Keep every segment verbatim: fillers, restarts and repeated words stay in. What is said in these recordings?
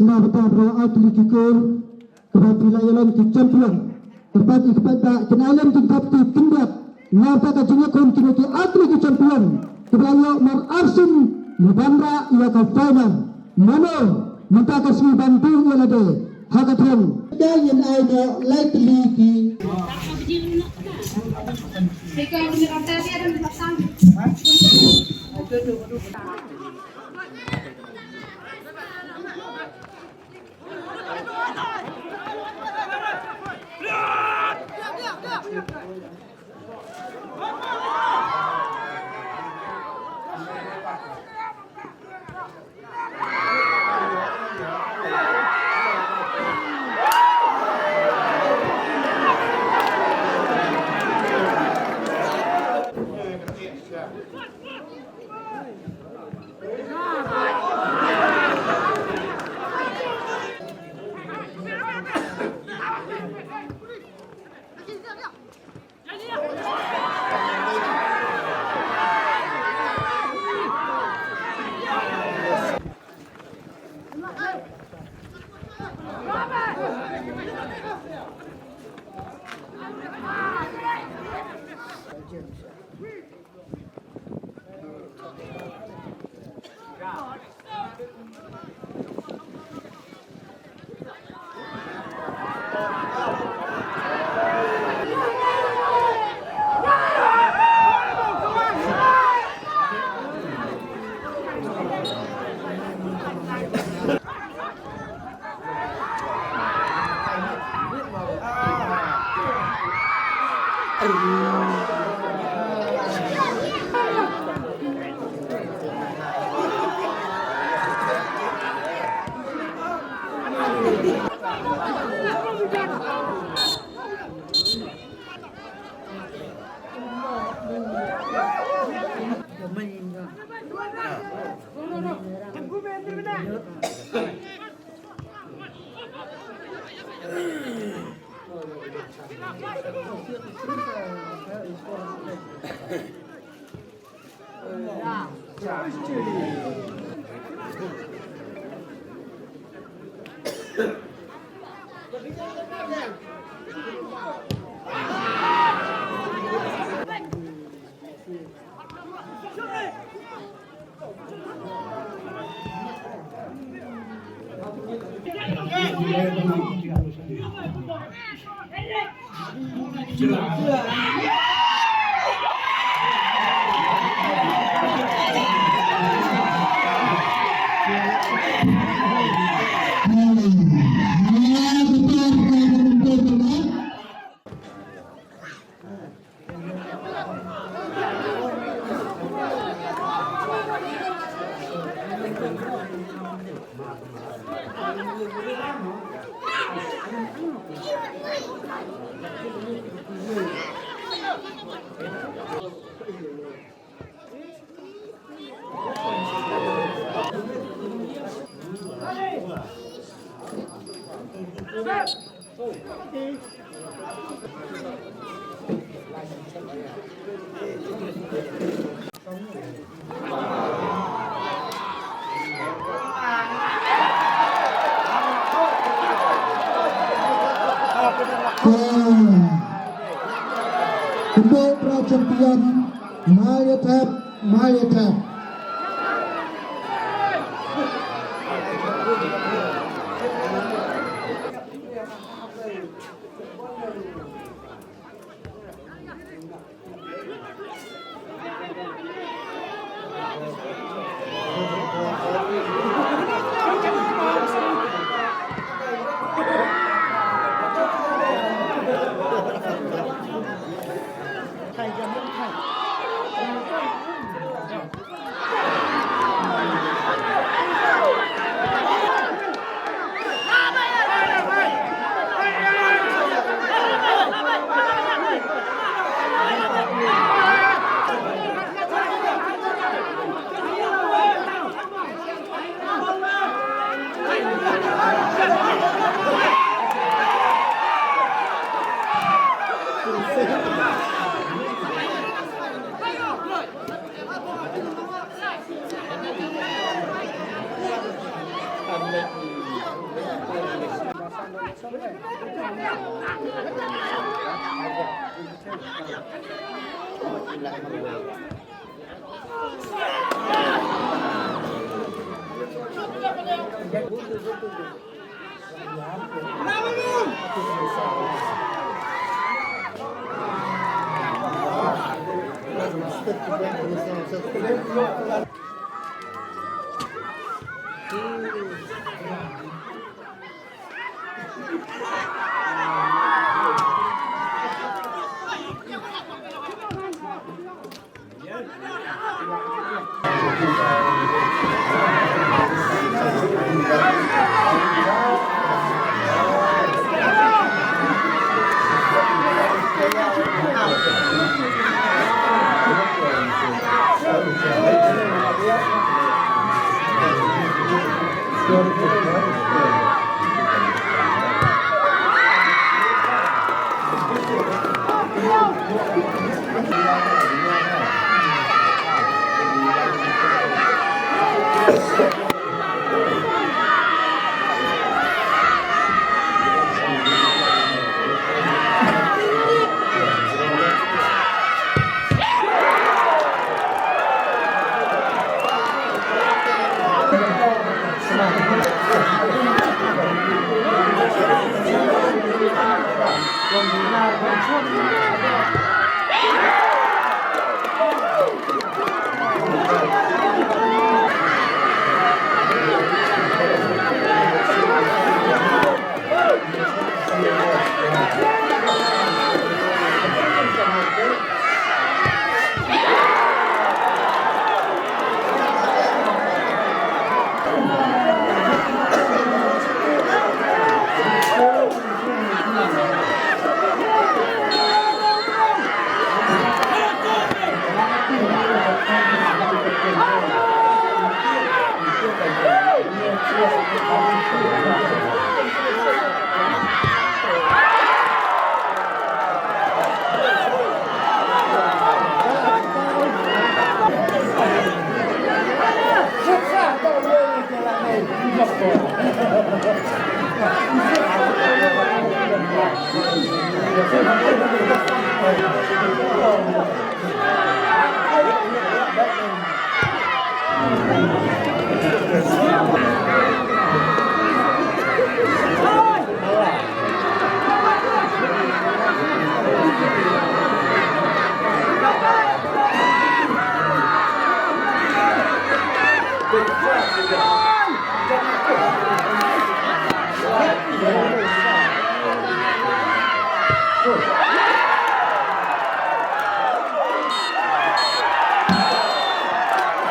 Bad bad ar tylli ki kur kiba phi la ïalam ki champion. Bad bad ki bad ba kin ïalam ki bad ki khyndiat. Nangta ka jingïakhun kine ki ar tylli ki champion kiba la ïoh mar arsien ban rah ïa ka final. Mano mynta ka sngi ban buh ïa lade ha ka thong. Ka ngin ai noh lai tylli ki. Kumto para champion, maya tap, maya tap.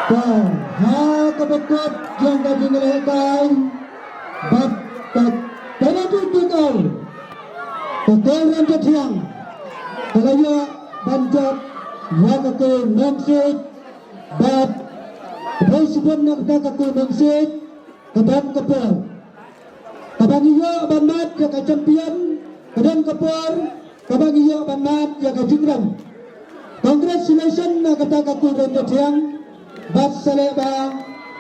Te ha kaba kut jong ka jingïalehkai bad ka penalty kick out, ka Kong Ranjit Thiang ka la ïoh ban jop ïa ka kyrteng nongsiej bad ka dei shibun na kata ka kyrteng nongsiej ka don ka por. Kaba ngi ïoh ban mad ïa ka champion, ka don ka por kaba ngi ïoh ban mad ïa ka jingrem. Congratulations na kata ka Kong Ranjit Thiang, bad sa leh ba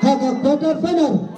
ha ka quarter final.